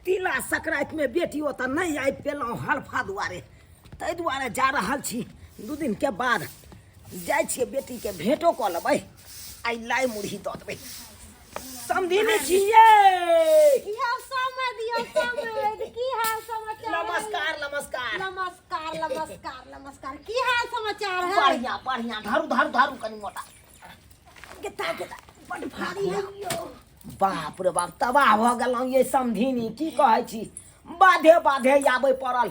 तिला संक्रांतिमे बेटी ओतऽ नहि आबि पेलहुँ हल्फा दुआरे, ताहि दुआरे जा रहल छी। 2 दिनके बाद जाइ छियै, बेटीके भेंटो कऽ लेबै, आइ लाइ मुरही दऽ देबै। समधिनी छियै। की हाल समय दियौ समैध, की हाल समाचार? नमस्कार नमस्कार। नमस्कार नमस्कार नमस्कार। की हाल समाचार है? बढ़िया बढ़िया। धरू धरू धरू कनी मोटा गेता गेता, बड भारी है यौ। बाप रे बाप, तबाह भऽ गेलहुँ ये समधिनी। की कहै छी, बाधे बाधे आबै पड़ल।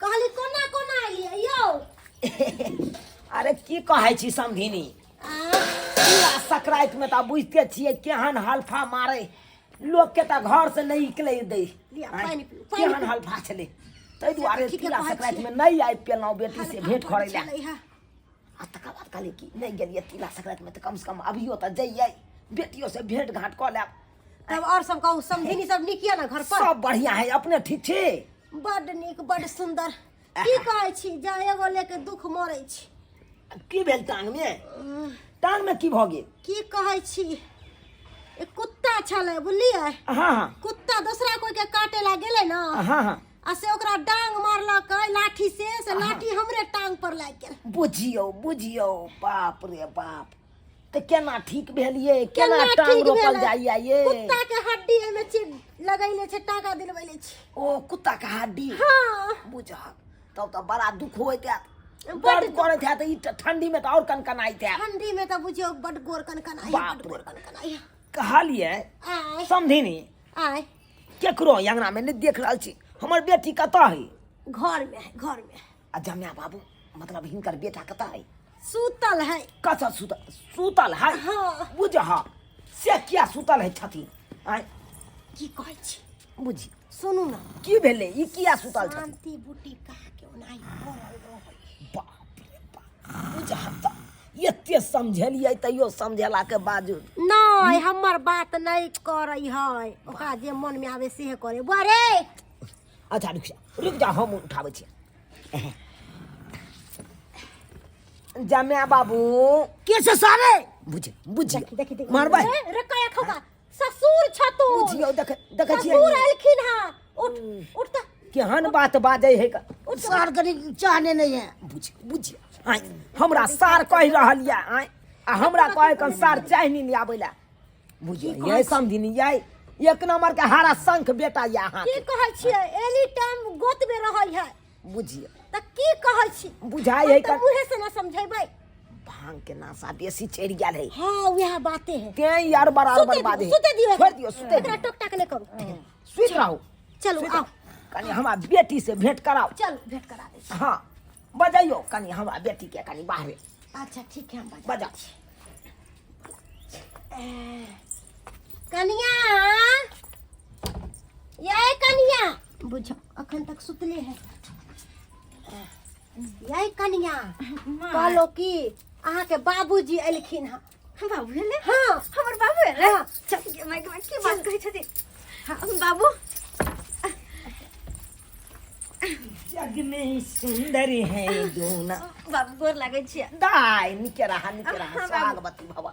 कहली कोना कोना एलियै यौ? अरे की कहै छी समधिनी, पूरा संक्रांति में तऽ बुझते छियै केहन हल्फा मारे लोकके, तऽ घर से नहि निकले दै। लिअ, पानि पीउ, पानि केहन पीउ। हल्फा छलै, ताहि दुआरे ठीके तिला कहै संक्रांति छियै। में नहि आबि पेलहुँ बेटी से भेंट हल्फा करै लए। छलै हँ। आ तकर बाद कहलियै कि नहि गेलियै तिला संक्रांति में तऽ कम से कम अभियो तऽ जइयै, बेटियो से भेंट घाट कऽ लेब। तब और सब कहू समधिनी, सब नीक यऽ ने घर पर? सब बढ़िया है, अपने ठीक छी? बड नीक, बड सुंदर। की कहै छी, जा एगो लेके दुख मरै छी। की भेल टांग में? टांग में की भऽ गेल? की कहै छी, एक कुत्ता छलै, बुझलियै? हाँ हाँ। कुत्ता दोसरा कोई के काटे ला गेलै ना। हाँ हाँ। आ से ओकरा डांग मारलक लाठी से, से लाठी हमरे टांग पर लागि गेल। बुझियौ बुझियौ, बाप रे बाप, तऽ केना ठीक भेल ये? केना केना टांग ठीक रोपल भेलै? जाइया ये? कुत्ता के हड्डी एमे छी लगैले छै, टाका दिलबैले छै। ओ कुत्ता के हड्डी? हाँ। बुझहक तब तऽ बड़ा दुख होइत हैत। बड्ड। दर्द करैत हैत ई ठंडी में तऽ और कनकनाइत हैत। ठंडी में तऽ बुझियौ बड गोर कनकनाइ, बाप बड रे। गोर कनकनाइ। कहलियै आय। समधिनी, आय। केकरो अंगना में नहि देख रहल छी, हमर बेटी कतऽ है? घर में है, घर में है। आ जमिया बाबू, मतलब हिनकर बेटा कतऽ है? सुतल है। कतऽ सुतल? सुतल है? हाँ। बुझह से किया सुतल है छथिन? आँय? की कहै छी? बुझी। सुनू ना। की भेलै? ई किया सुतल छथिन? शांति बूटी कहा के ओनाही पड़ल रहै। बाप रे बाप, बुझह तऽ एते समझेलियै तैयो समझेला के बावजूद नहि हमर बात नहि करै है, ओकरा जे मन में आवे सेहे करे। बुआ रे। अच्छा रुक जा रुक जा, हम उठाबै छियै। जम्या बाबू। के से सारे? बुझ बुझ। देखी देखी देखी। मारबै। ए, रे कया खौका ससुर छ तू। बुझियौ, देख देखै छियै। ससुर एलखिन हां। उठ उठ त। केहन बात बाजै है? सार कनी चाहने नहीं है। बुझ बुझ, आँय, हमरा सार कहि रहल यऽ? आँय, आ हमरा कहे कन सार चाह नहीं आबै लए। बुझियौ ये समधिनी, ये एक नंबर के हारा शंख बेटा यऽ अहाँ। की कहै छियै, एनी टाइम गोत में रहै है। बुझियौ। त की कहै छी? बुझाइ है हम तऽ मुँहे से ना समझेबै। भांग के नशा बेसी चढ़ि गेल है। हाँ, वएह बाते है। तें यार बड़ा सुते बर्बाद दियौ, है। सुते दियौ। छोड़ि दियौ, सुते एकरा दियौ। टोक टाक नहि करू। सुति रहू। चलू। सुति आउ। रहू। कनी हमरा बेटी से भेंट कराउ। चलू, भेंट करा दै छी। हाँ, बजैयौ कनी हमरा बेटी के कनी बाहरे। अच्छा ठीक है, हम बजा बजा। कनिया, ये कनिया, बुझो अखन तक सुतले है। ये कनिया, कहलो कि अहाँ के बाबूजी एलखिन हँ। बाबू एलै? हाँ। हमर बाबू एलै? हाँ। चल गे माय गे माय, की बात कहै छथिन? हाँ, बाबू। जग में सुंदर है दूना। बाबू, गोर लागै छियै। दाय, निके रहा, निके रहा। हाँ, बाबू। सोहागवती भव।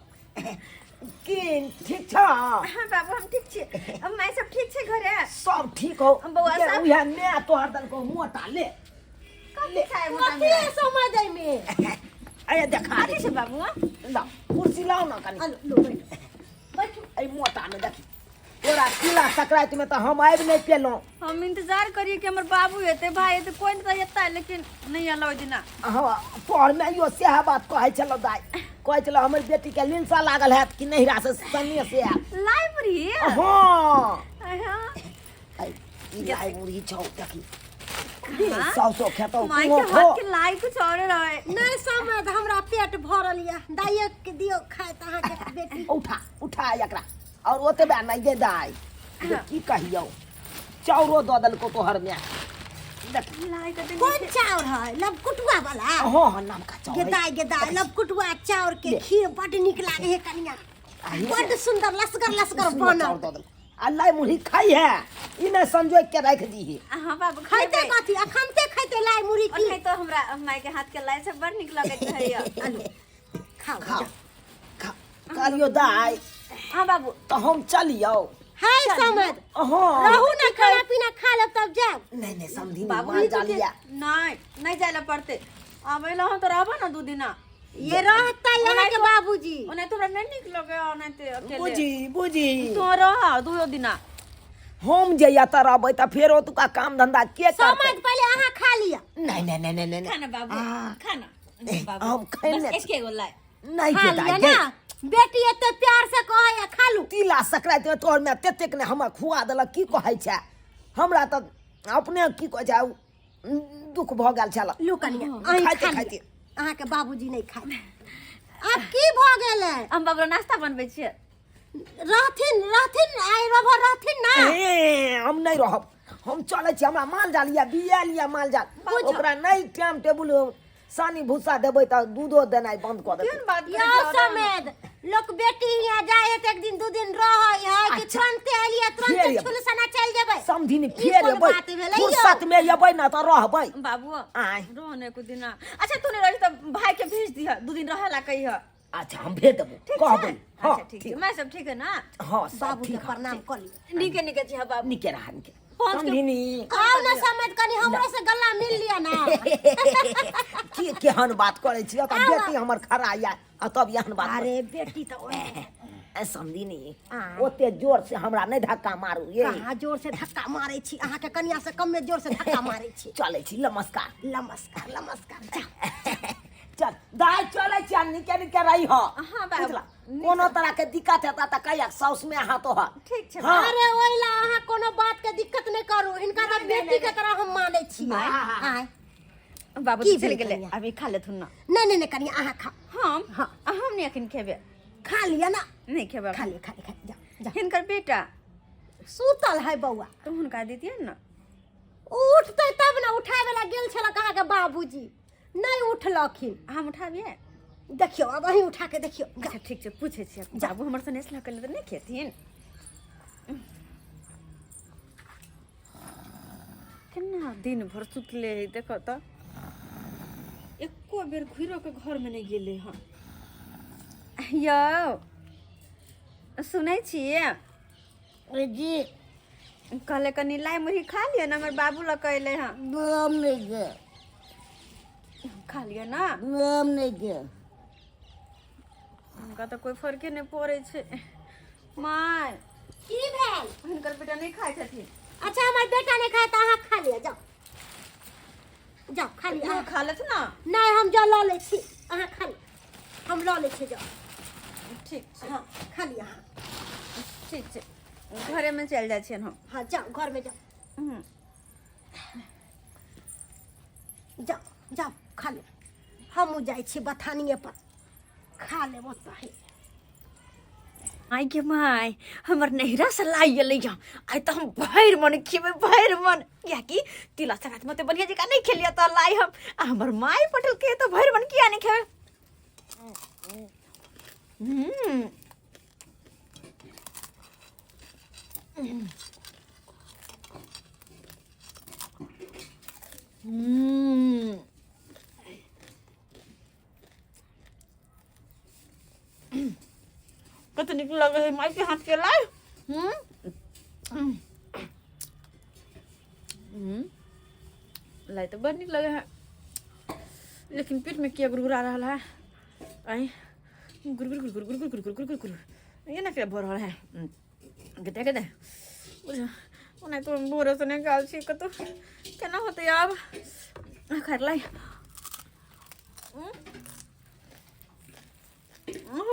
की ठीक छ? हाँ बाबू, हम ठीक छियै। अब माय सब ठीक छै घरे? सब ठीक हो। बौआ सब? उहे मैं तोहर दल को मोटा ले। कथी खाय मोटा? कथी है समझ में? अरे देखा। कथी छै बाबू? ला कुर्सी लाओ ना कनी। आलो, लो बैठो बैठो। एहि मोटा में देखी, तोरा तिला संक्रांति में तऽ हम आबि नहि पेलहुँ। हम इंतजार करिए कि हमर बाबू एते, भाई एते, कोई नहीं एता, लेकिन नहीं आला ओहि दिना। हाँ, तोहर माइयो सएह बात कहै छलौ दाइ, कहै छलौ हमर बेटीके लिलसा लागल हैत कि नैहरा से सन्ने से आयत। लाइ मुरही। हाँ। हाँ। ऐ, ई लाइ मुरही छौ, देखी सौ सौ खेतौ। माई तूहो के खो। हाथ के लाई कुछ और रहे। नहीं समझ, हमरा पेट भरल यऽ, दाइये के दियौ खाइत अहाँके बेटी। उठा उठा एकरा, और ओतबे नहि दे दाइ, जे की कहियौ, चाउरो दऽ देलकौ तोहर माय, देख। लाई कते कोन चाउर है, लवकुटुआ वाला? हाँ हाँ, नमका चाउर है। गेदाय गेदाय, लवकुटुआ चाउर के ले। खीर बड नीक लागे है कनिया। आही। बड सुंदर लसगर लसगर सुन्दर चाउर बनल। दऽ देलकौ। आ लाइ मुरही खाइ है ई नहि, संजोग के राखि दीही। हाँ बाबू। खाइते खेबै। कथी, अखनते खाइते लाइ मुरही की? ओनाहि तो हमरा माई के हाथ के लाई सब बड़ नीक लगैत रहैया। आलू खाओ। खाओ खाओ। कहलियौ दाइ। हाँ बाबू। तऽ हम चलियौ। है समझ। हाँ। रहू ना, खाना पीना खा लेब तब जायब। नहीं नहीं समझी बाबू माल ही जाल तो या। नहीं नहीं जाए ला पड़ते, आबै ला हम तो रहबो ना 2 दिना। ये रहता यहाँ के बाबूजी। ओना तोरा नहीं नीक लगे ओना ते अकेले। बुझी बुझी तू रह 2 दिना। हम जे एतऽ रहबै तऽ फेर ओतुका काम धंधा के करतै? समझ पहिले अहाँ खा लिअ। नहीं नहीं नहीं नहीं नहीं खाना बाबू खाना बाबू। हम खैने बस छी। एके गो लाय। नहीं खा के लिअ दाइ ना बेटी, एते प्यार से कहै खा लू। तिला संक्रांति में तोहर माय तेतेक ने हमरा खुआ देलक, की कहै छै हमरा तऽ अपने की कहै छै दुख भऽ गेल छल। लू कनिया अहीं खाइते खा लिअ। खाइते। अहाँके बाबूजी नहि खाय। आब की भऽ गेलै? हम बाबू नाश्ता बनबै छियै। रहथिन रहथिन आइ रहो रहथिन ना। ए, हम नहीं रहब, हम चलै छी। हमरा माल जाल या बियाल या माल जाल ओकरा नहीं टाइम टेबुल सानी भूसा देबै तऽ दूधो देनाइ बंद कऽ देतै। केहन बात करै यौ छौ? समेत लोक बेटी हियाँ जाइ है तऽ एक दिन 2 दिन रहै है कि अच्छा। तुरंते एलियै फेर तुरंते एबै। छुलसना चलि जेबै? समधिन ई फेर कोन एबै, बात भेलै यौ? फुर्सत में एबै ना तऽ रहबै। बाबू आँय। रह ने कुछ दिना। अच्छा तू नहीं रही तऽ भाई के भेज दिह, 2 दिन रहे ला कहिह। अच्छा हम भेज देबो ठीक कहबै। छै? हाँ अच्छा ठीक छै, मैं सब ठीक है ना? हाँ सब बाबू के ठीक है। प्रणाम कऽ लिअ। नीके नीके छी बाबू। नीके रहा नीके। पहुँच के- समधिनी आउ ने समझ, कनी हमरो से गला मिल लिअ ना। की केहन बात करै छी तऽ बेटी हमर खड़ा या आ तब एहन बात। अरे बेटी तऽ ओहे। ए समधिनी आँय। ओते जोर से हमरा नहीं धक्का मारू ये। कहाँ जोर से धक्का मारै छी? अहाँके कनिया से कमे जोर से धक्का मारै छी। चलै छी, नमस्कार। नमस्कार नमस्कार, जाउ। चल दाइ चलै छी, आ नीके नीके रही हो। हाँ, बाबू। बुझला? कोनो तरह के दिक्कत हेता तऽ कहिया साउस में हाथ तोहर। ठीक छै। हाँ। अरे ओहि ला अहाँ कोनो बात के दिक्कत नहि करू, हिनका तऽ बेटी के तरह हम मानै छी। आँय। बाबू की तऽ चलि भेल गेलै। कनिया? अभी खा लेथुन ना। नहि नहि नहि कनिया अहाँ खाउ। हम हाँ। हम नहीं अखन खेबै। खा लिअ ना। नहीं खेबै। खा लिअ खा लिअ खा लिअ, जाउ जाउ। हिनकर बेटा सुतल है बौआ। तऽ हुनका दितियन ना। उठतै तब ने, उठाबै ला गेल छलक अहाँके बाबूजी, नहि उठलखिन। हम उठाबियै? देखियौ आब अहीं उठा के देखियौ। अच्छा ठीक छै, पूछै छियै। बाबू हमर सनेस लऽ के तऽ नहि खेथिन। केना दिन भर सुतले है देखो तऽ, एको बेर घुरो के घर में नहीं गेलै हन। यौ सुनै छियै? जी। कहले कनी लाइ मुरही खा लिअ ने, हमर बाबू लऽ के अयलै हँ। हम नहीं गे। खा लिअ ना। हम नहीं गे। हुनका तऽ कोइ फर्के नहि पड़ै छै। माय की भेल? हिनकर बेटा नहि खाइ छथिन। अच्छा हमर बेटा नहि खाय तऽ अहाँ खा लिअ, जाउ जाउ खा लिअ। अहाँ खा लेत ना। नहि हम जाउ लऽ लै छी, अहाँ खा लिअ, हम लऽ लै छी, जाउ। ठीक छै। हाँ खा लिअ अहाँ। ठीक छै, घरेमे चलि जाइ छियनि हम। हाँ जाउ घरमे जाउ। हम्म। जाउ जाउ खा लिअ, हमहूँ जाइ छी बथानिए पर खा लेब ओतहि। आइ गे माय, हमर नैहरा से लाइ एलै हँ, आइ तऽ हम भरि मन खेबै भरि मन, कियाकि तिला संक्रांति में तऽ बढ़िआँ जकाँ नहि खेलियै तऽ लाइ हम आ हमर माय पठेलकै तऽ भरि मन किया नहि खेबै। हम्म। हम्म। कते नीक लगै है माय के हाथ के लाइ। हम्म हम्म लाइ तऽ बड़ नीक लगै है, लेकिन पेट में किया गुरगुरा रहल है? आई गुरगुर गुरगुर गुरगुर गुरगुर गुरगुर गुरगुर ये ना क्या भऽ रहल है? गते गते ओना तो भोरे से नहि गाल छी कतौ, केना होतै आब? खैर लाई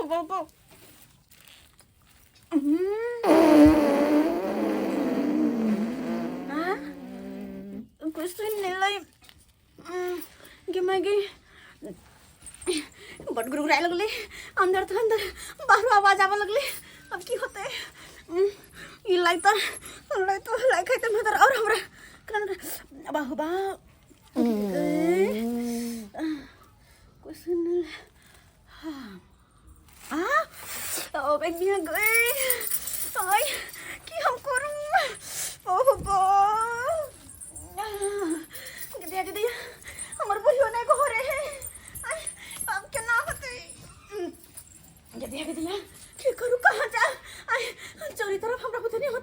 बाबा कोई सुन नहीं लाई गे मैं गई, बड गुरगुराए लगले अंदर तो अंदर, बाहर आवाज आवे लगले। अब की होते? ई लाई तो लाई तो लाई खाइते में और हमरा बाहु बा कोई सुन नहीं। हाँ आ ओ गई गई, आई की हम करूं? ओह गो गदिया गदिया, हमर बुढ़ियो नहीं घरे है, आई अब केना होते? गदिया गदिया की करूं, कहाँ जा? आई चोरी तरफ हमरा बुझे नहीं होते।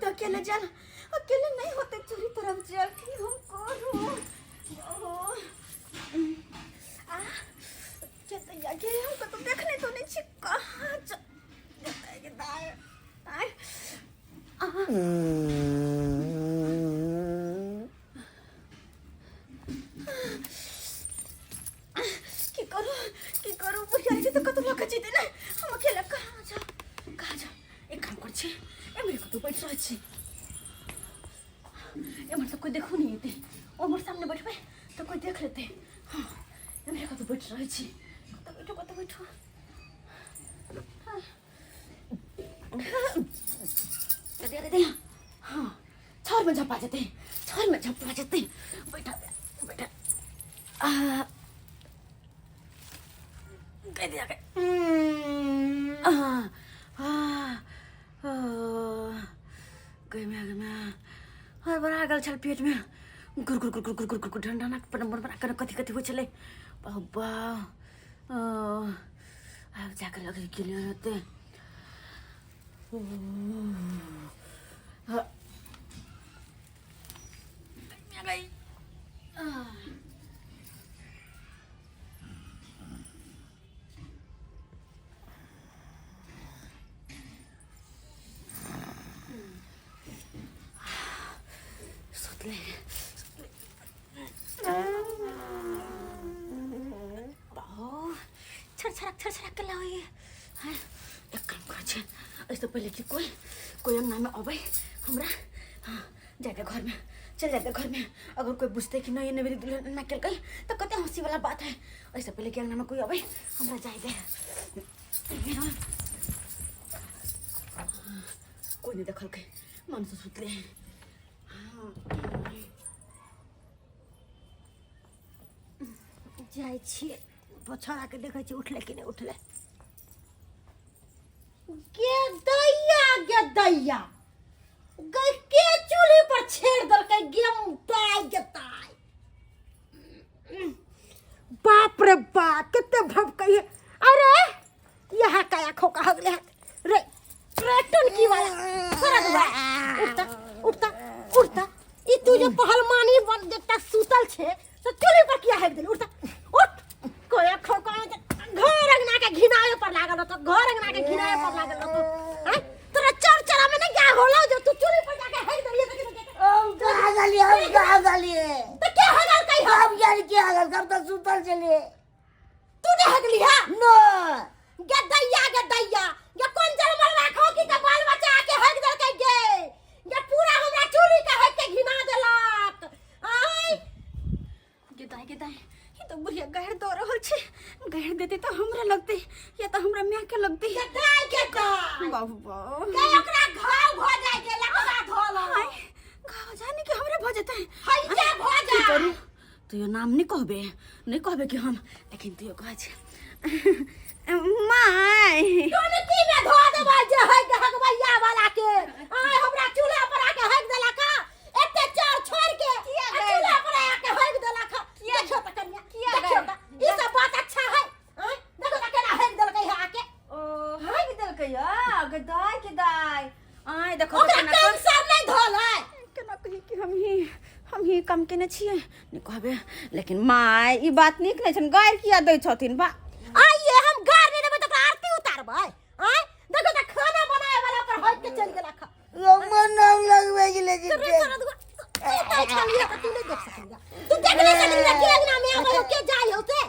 एम्हर तऽ कोइ देखो नहि एतै। ओम्हर सामने बैठबै तऽ कोइ देख लेतै। हँ, एम्हरे कतहु बैठ रहै छी। कतऽ बैठू, कतऽ बैठू? दे दे। हाँ, छरमे झपा जेतै, छरमे झपा जेतै। बैठा बैठा, आ गई दिया गई। आ आ गई मैं, गई मैं। और बड़ा गेल छल पेटमे गुर गुर गुर गुर गुर गुर गुर, ढंढना बन बन बना कथी कथी होइ छलै। बाबा, आब जाके लगै क्लियर होतै। गई। सुतले। छर छरक छर छरक के लाओ। हाँ, एक काम करै छै, एहिसँ पहिले कि कोइ कोइ अङ्गनामे अबै हमरा, हाँ, जाए घरमे, चल जाते घरमे। अगर कोइ बुझतै कि नहीं मेरी दुल्हन एना केलकै तऽ कते हँसीवला बात है। एहिसँ पहिले कि अङ्गनामे कोइ अबै, हमरा जाए दे। कोइ नहि देखलकै, मनसँ सुतले। जाइ छियै छौड़ाके, देखै छियै उठलै कि नहि उठलै। गे दैया, गे दैया, गे के चूल्ही पर छेड़ देलकै? गे दाय, गे दाय, बाप रे बाप, कते भभकै है। अरे यहाँ काया खोका हो गेलै रे। रे टुनकी वाला सरगवा, उठता उठता उठता। ई तू जे पहलवानी बन जेता सुतल छे तो चूल्ही पर किया हेक देली? उठता, उठ। कोया खोका घर अंगना के घिनावे पर लागल रहतो, घर अंगना के घिनावे पर लागल रहतो। हैं, तोरा चर चरा में नहीं क्या होला जो तू चूल्ही पर जाके हेक देली? हम कहाँ गेलियै? हम कहाँ गेलियै? तो के हगल कही? हम जान के हगल, हम तऽ सुतल छलियै। तू नहीं हगली है? न। गे दैया, गे दैया, गे कोन जल मरवा खोकी के बाल बच्चा आके हग देलकै? गे गे, पूरा हमरा चूल्ही के हग के घिना देलक। आय गे दाय, गे दाय, ई तऽ बुढ़िया गारि दऽ रहल छै। गारि देतै तऽ हमरा लगतै या तऽ हमरा माय के लगतै। गे दाय, गे दाय, बाबा, गे ओकरा घाव भ जाय गे, लकवा धोल। हाय, घाव जाने कि हमरे भऽ जेतै। हैया भ की जा करू? तैयो नाम नहि कहबे, नहि कहबे कि हम, लेकिन तैयो कहै छै my. टोनकी में धो देबै जे हग हगबैया वाला के। आय, हमरा चूल्हा पर आके हग देलक। एते चार छोड़ के आ चूल्हा पर आके हग देलक। देखियो त कनिया, देखियो त, ई सब बात अच्छा है? आय, देखो त केना हग देलकै है आके। ओ हगि देलकै या? गे दाय, गे दाय, आय देखो तऽ ओकरा केना कर कैंसर नहीं धोल है। केना कही कि हम ही काम केने छियै? नहि कहबै, लेकिन माय, ई बात नीक नहि छनि। गारि किया दै छथिन बा? आइए हम गार नहीं देबै त ओकरा आरती उतारबै। आय, देखो त खाना बनाए वाला पर हग के चल गेलक। हमर नाम लगबै छलै। रे सरदुआ, तू तो छलिए त तू नहीं देख सकलिया, तू देख नहीं सकलिया कि अंगना में आबै हो के जाय हो से।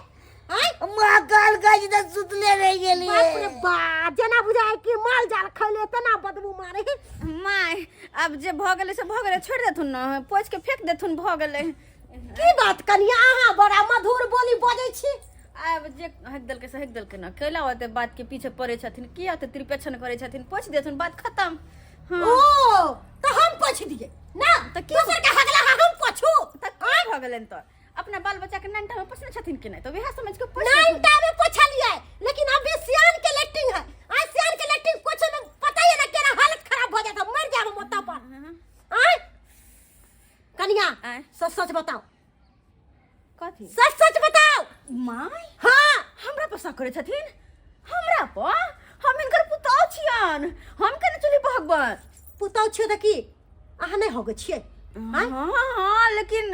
आय, माँ काल कहै छै तऽ सुतले रहि गेलियै। बाप रे बाप, जेना बुझाय कि माल जाल खैले तेना बदबू मारे। माय, आब जे भऽ गेलै से भऽ गेलै, छोड़ि देथुन ने, पोछि के फेंक देथुन, भऽ गेलै। की बात कनिया, अहाँ बड़ा मधुर बोली बजै छी। आब जे हकि देलकै से हकि देलकै ने, कैला ओते बात के पीछे पड़ै छथिन? किया ओते त्रिपेक्षण करै छथिन? पोछि देथुन, बात खतम। हाँ। ओ तऽ हम पोछि दियै ना? तऽ की? दोसर के हगला हम पोछू? तऽ की भऽ गेलनि? तऽ अपना बाल बच्चा के नानटा में पोसने छथिन कि नहि? तऽ वएह समझ के पोछि देथुन। नाइनटा में पोछलियै, लेकिन अभी सियान के लेट्रिन है। आ सियान के लेट्रिन पोछे में पता ही ना केना हालत खराब भ जाता, मर जाब हम ओतऽ पर। आय कनिया, आँय। सच सच बताओ। कथी? सच सच बताओ। माय, हाँ। हमरा पर शक करै छथिन? हमरा पर? हम हिनकर पुतहु छियन, हम केना चुल्ही पहकबनि? पुतहु छियै तऽ की अहाँ नहि होगे छियै? आँय? हाँ हाँ, लेकिन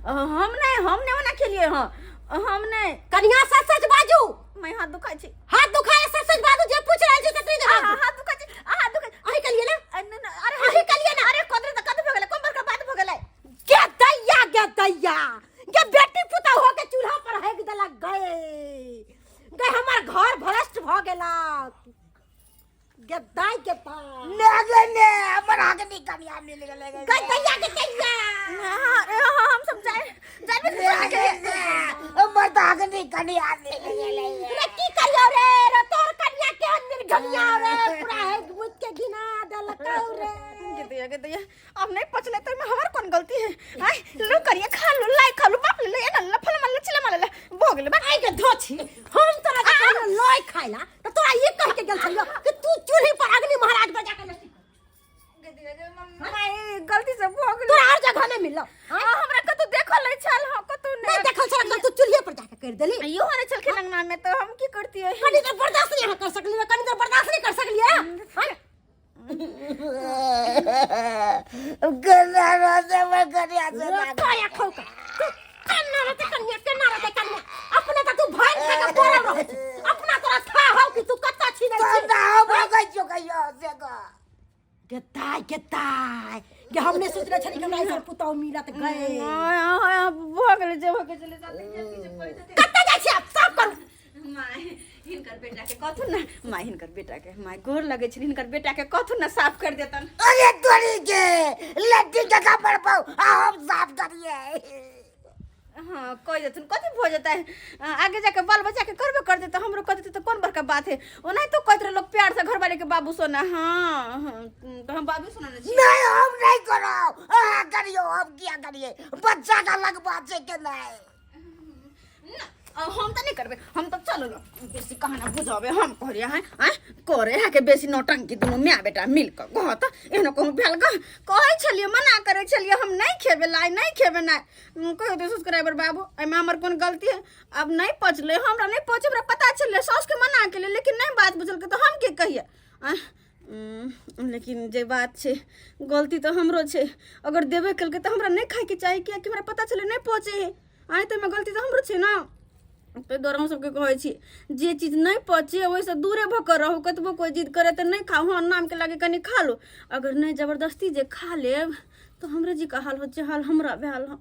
हम नहि ओना खेलियै। हँ, हम नहि। कनिया, सच सच बाजू। मैं हाथ दुखाइ छै। हाथ दुखाए? सच सच बाजू, जे पूछ रहल छी ततनी आ, जवाब। हाथ दुखाइ छै, आ, हाथ दुखाइ। अहीं कलियै ने? अ, न, न, अरे अहीं कलियै ने? अरे कदरे तऽ कद भऽ गेलै, कोन बड़का बात भऽ गेलै? गे दैया, गे दैया, गे बेटी पुतहु हो के चूल्हा पर हेक देलक। गए गए, हमर घर भ्रष्ट भ गेलक। गे दाई, गे दाई। ने गे ने, हमर हगनी कनिया मिल गेलै गे। गई दैया के दैया। हाँ, हाँ, हम सब जाए जाए के हमर तऽ अखनी कनिया मिल गेलै। रे की करियो रे, रे तोर कनिया के अंदर घनिया रे, पूरा है मुझ के घिना देलकौ रे। के दैया के दैया, अब नहीं पचले तो में हमार कौन गलती है? आय लो करिए खा लो, लाई खा लो, बाप ले ले ना लफल मल चिला मल ले भोग ले बा। आई के धोछी, हम तोरा के कहलियो लय खाइला त तोरा ये कह के गेल छलियो कि तू चूल्ही पर अग्नि महाराज बजा के लस्सी। माय गलती से भोग ले। तोरा और जगह नहीं मिललो? आ, हमरा कतौ देखल नहीं छल, हां कतौ नहीं नहीं देखल छल त तू चूल्हे पर जाके कर देली। यो होने छल के अंगना में तो हम की करतिए? कनी देर बर्दाश्त नहीं कर सकली, कनी देर बर्दाश्त नहीं कर सकली है? केना रहतै हमर कनिया से? काया खौका तू केना रहते कन्या, केना रहते कन्या? अपने त तू भाग खा के पड़ल रहै छी, अपना तोरा था हौ कि तू कत्ता छी नहीं छी। तऽ हम भगै छियौ कहियो से कह। गेताय गेताय के हमने सोचले छली कि हमरा ऐसा पुतौ मिलत गए। भऽ गेलै जे भऽ के चले जाते पीछे पड़ि जेतै। कत्ता जाइ छी? आब साफ करू। माय हिनकर बेटा के कहथुन ने, माय हिनकर बेटा के, माय गोर लगै छनि, हिनकर बेटा के कहथुन ने साफ कर देतन। अरे तोरी के लट्टी के कपड़ पाऊ आ हम साफ करिए? हाँ कह देथुन, कथी भऽ जेतै? आगे जाके बाल बच्चा के करबे कर देतै, हमरो कह देतै तऽ कोन बड़का बात है? ओनाहि तो कहैत रहे लोग प्यार से घरवाले के बाबू सोना। हाँ हाँ, तऽ हम बाबू सोना ने छी। नहीं, हम नहीं करब, अहाँ करियो। हम किया करिए? बच्चा का लगबा छै के नहीं? ना, अब हम तऽ नहि करबै, हम तऽ चलू ने बेसी कहाना बुझाबै। हम कहलियै हैं आँय करे है के बेसी नौटंकी दुनू माय बेटा मिल कऽ कह तऽ एहनो कहूँ भेल गह। कहै छलियै, मना करै छलियै, हम नहि खेबै लाइ, नहि खेबै नहि। कहियो तऽ सब्सक्राइबर बाबू, एहिमे हमर कोन गलती है? आब नहि पचलै, हमरा नहि पचे, हमरा पता छलै, साउसके मना केलियै लेकिन नहि बात बुझलकै तऽ हम की कहियै? आँय लेकिन जे बात छै गलती तऽ हमरो छै। अगर देबे केलकै तऽ हमरा नहि खायके चाही, कियाकि हमरा पता छलै नहि पचे है। आँय तऽ एहिमे गलती तऽ हमरो छै ने। ताहि दुआरे हम सबके कहै छी जे चीज नहि पचे ओहिसँ दूरे भऽ कऽ रहू। कतबो कोइ जिद करे तऽ नहि खाउ। हँ, नामके लागे कनि खा लू, अगर नहि जबरदस्ती जे खा लेब तऽ हमरे जी का हाल होत जे हाल हमरा भेल हँ।